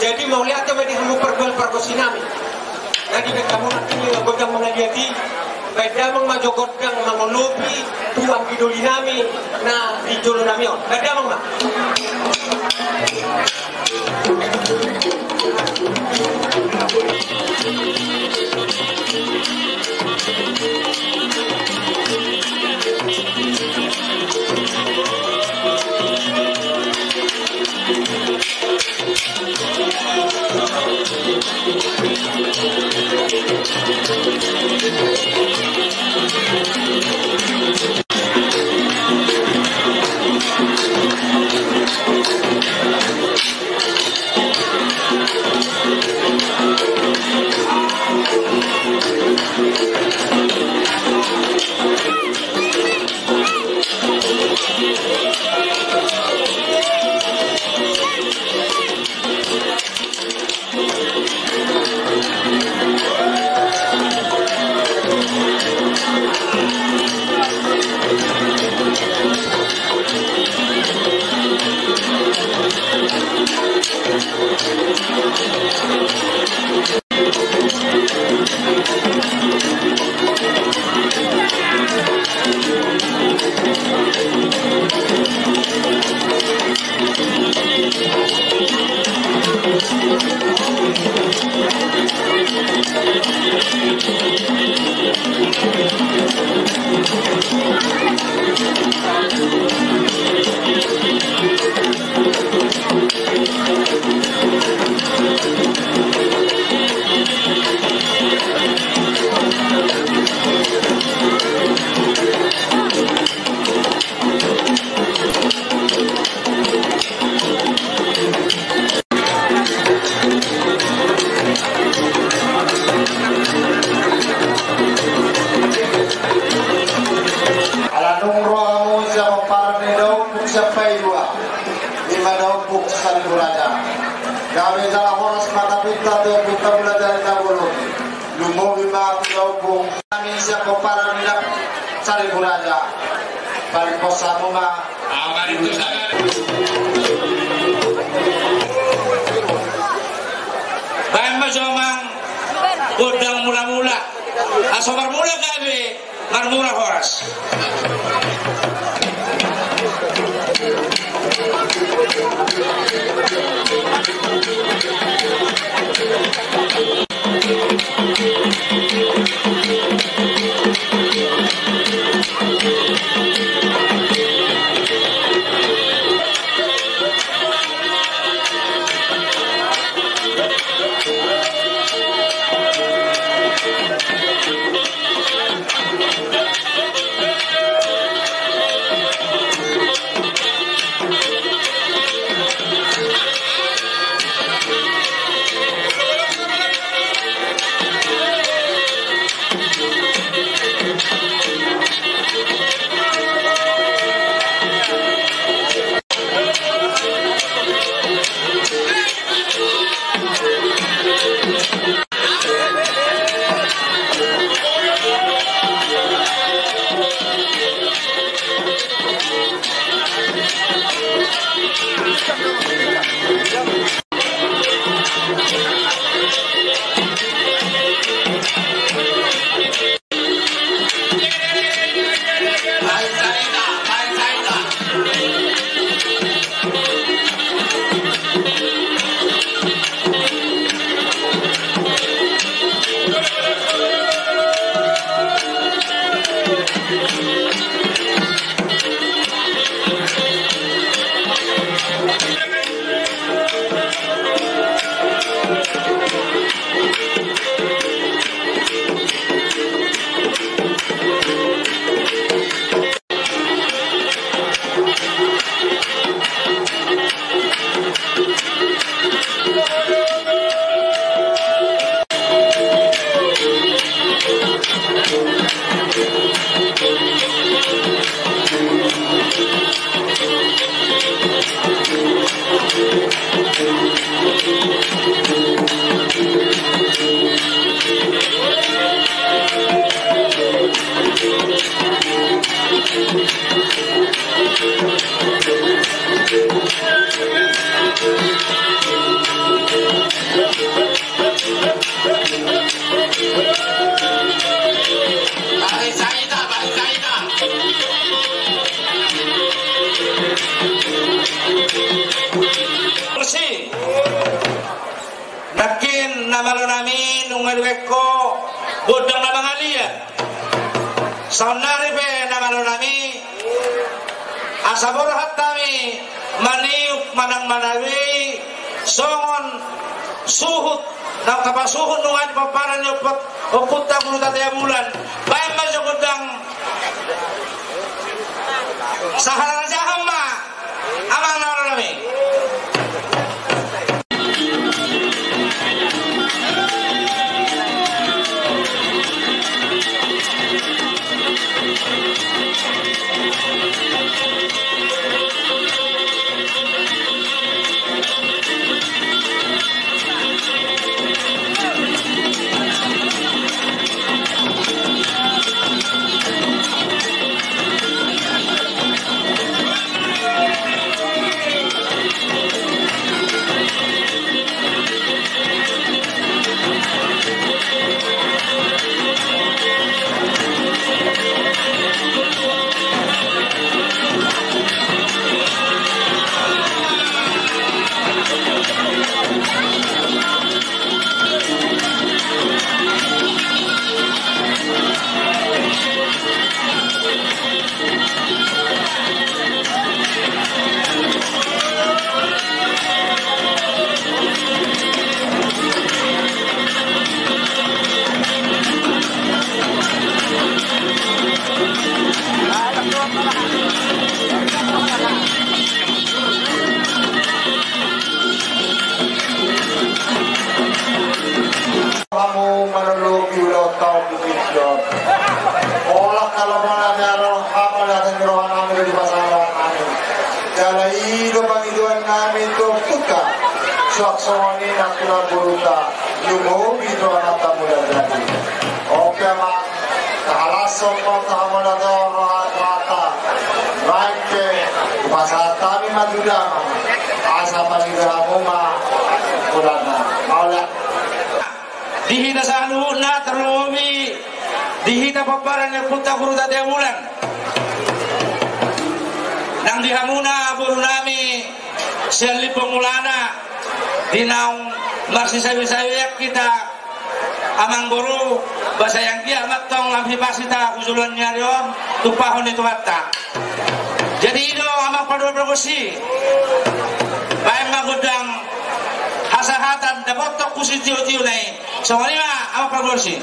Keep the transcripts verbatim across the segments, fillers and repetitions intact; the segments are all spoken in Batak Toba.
Jadi mauliate ma di hamu pargual pargonsi nami. Na dibaen hamu nangkin godang mangaliat i, baen damang ma jo gondang mangolopi tu anggi doli nami na di jolo nami on. Baen damang ma. Ala nunga ro hamu sian pomparan ni daompung sian Paidua, ima daompung Saribu Raja. Gabe jala horas ma hita tu ompunta Mulajadi Nabolon. Lumobi ma tu daompung nami sian pomparan ni daompung Saribu Raja. Paling pos hamu ma. Baen ma jo amang gondang mulamula. Asa marmula gabe marmula horas. Ko gondang na mangaliat. Saonnari pe na malo nami, asa borhat hami maniuk manang manabei songon suhut na tapasuhut nunga di pomparan ni ompu-, ompunta Guru Tatea Bulan. Baen ma jo gondang. Saharajahan ma. Amang na ro nami. Hamu manuluki ulaonta on di tingki on. Holan halak manang ro hata ni roha nami do dipasahat nami. Jala i do pangidoan nami tu ompunta. Suang songon i nang tu namboruta. Lumobi tu anakta Mulajadi. Oke, Amang. Tahalashon ma tahamonata roha-, rohanta. Baen pe, hupasahat hami ma tu damang. Asa pangido hamu ma. Mulana. Mauliate. Di hita saluhutna, tarlumobi di hita pomparan ni ompunta Guru Tatea Bulan. Nang di hamuna boru nami sian Limbong Mulana, di naung marsisawi-sawian hita, amang boru, boasa i anggiat ma antong lam hipas hita tu joloan ni ari on, tumpahon ni Tuhanta. Jadi i do amang paduan pargonsi. Baen ma gondang hasahatan dapothon hu sitio-tio na i. Songon i ma amang pargonsi.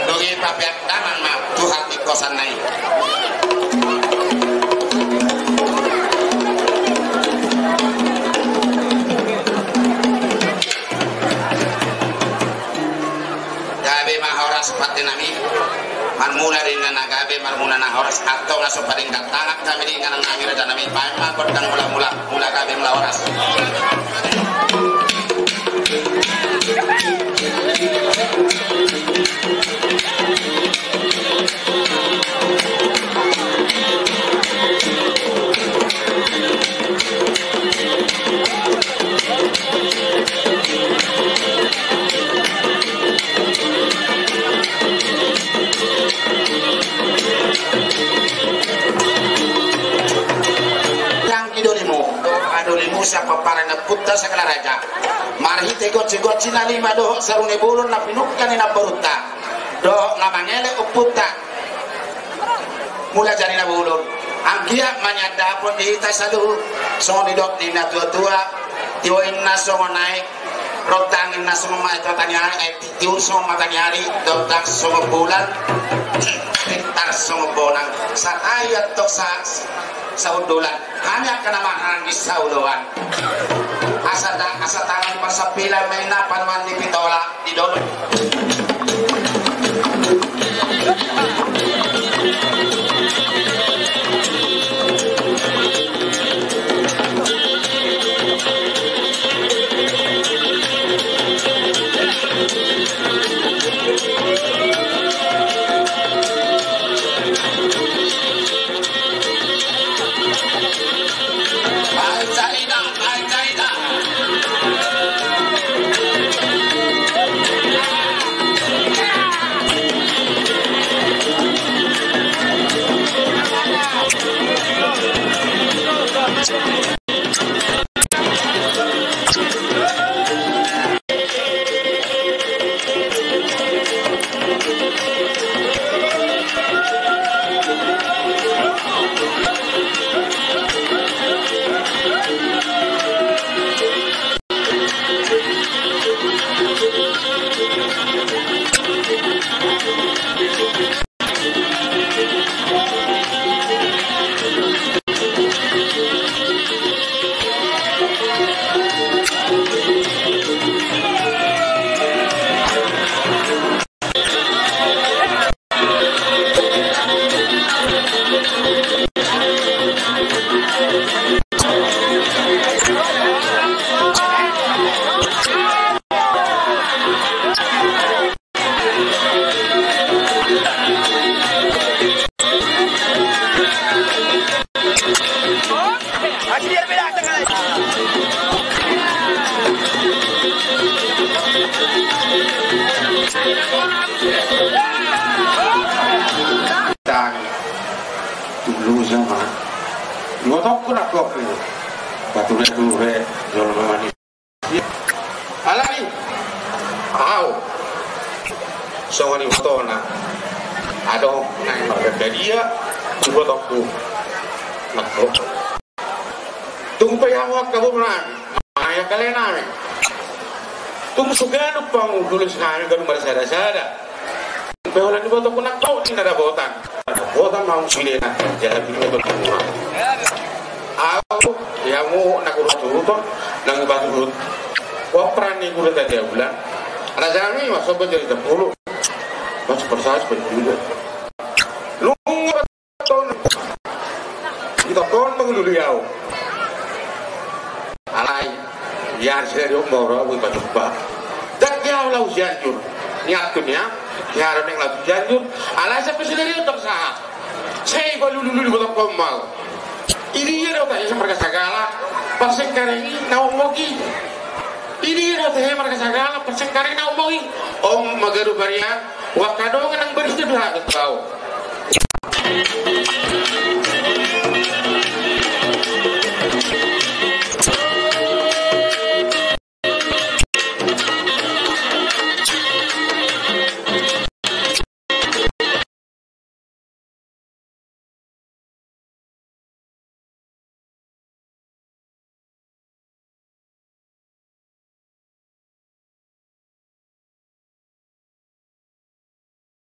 Dung i papeak damang ma tu hatiku. Kosan na i. Gabe ma horas pande nami. Marmula di na gabe, marmula na horas. Antong na so paling datangak kami di inganan nami, raja nami. Baen ma gondang mula-mula, mula gabe mula horas. Dolimu, dolimu sian pomparan ni ompunta Sagala Raja. Marhite gonsi-gonsi na lima dohot sarune bolon na pinungka ni namborunta dohot na mangele ompunta Mulajadi Nabolon. Anggiat ma niandapon di hita saluhut, songon nidok ni natua-tua, tio inna songon aek, rondang inna songon mata ni ari, eh, tiur songon mata ni ari, rondang songon bulan, pintar songon bonang. Sahat antong sa-, sahundulan. Hami angka na marhaha di saoloan. Asa ta-, asa tangan pasambilan ma inna panuan ni pitola di dolok. Baen carita, baen carita. Tangi. Tulu sama. Dua toko nak kopi. Batu deh dulu deh. Jolo memang. Alai au songon ibotona. Adong naeng mardadia di ibotongku. Nangko tung pe hamu angka boru nami, manang angka lae nami, tung so ganup hamu, dulu si nami ganup marsada-sada. Pe holan ibotongku nangko ninna dapotan. Dapotan ma hamu sude na, jala bini ma ibotongku. Au, i hamu na hurut-huruton, na hupatuhut. Wapran ni guru tadi bulan. Anak jami masuk ke jadi sepuluh. Masuk persas penjuru. Nunga ton. Ito kon mangulului au. Alai, ian seri umur au ipatupa. Dak ya lau Sianjur. Niat tu niat. Ian ro neng lau Sianjur. Alai sampe seri udah sahat. Sai balulu-lulu botong kombal. Idia do tahe marga Sagala, parsengkareng i na ummok i. Idia do tahe marga Sagala, parsengkareng na ummok i. Om magaru barian, waka dongan nang baris tu duha tu tau.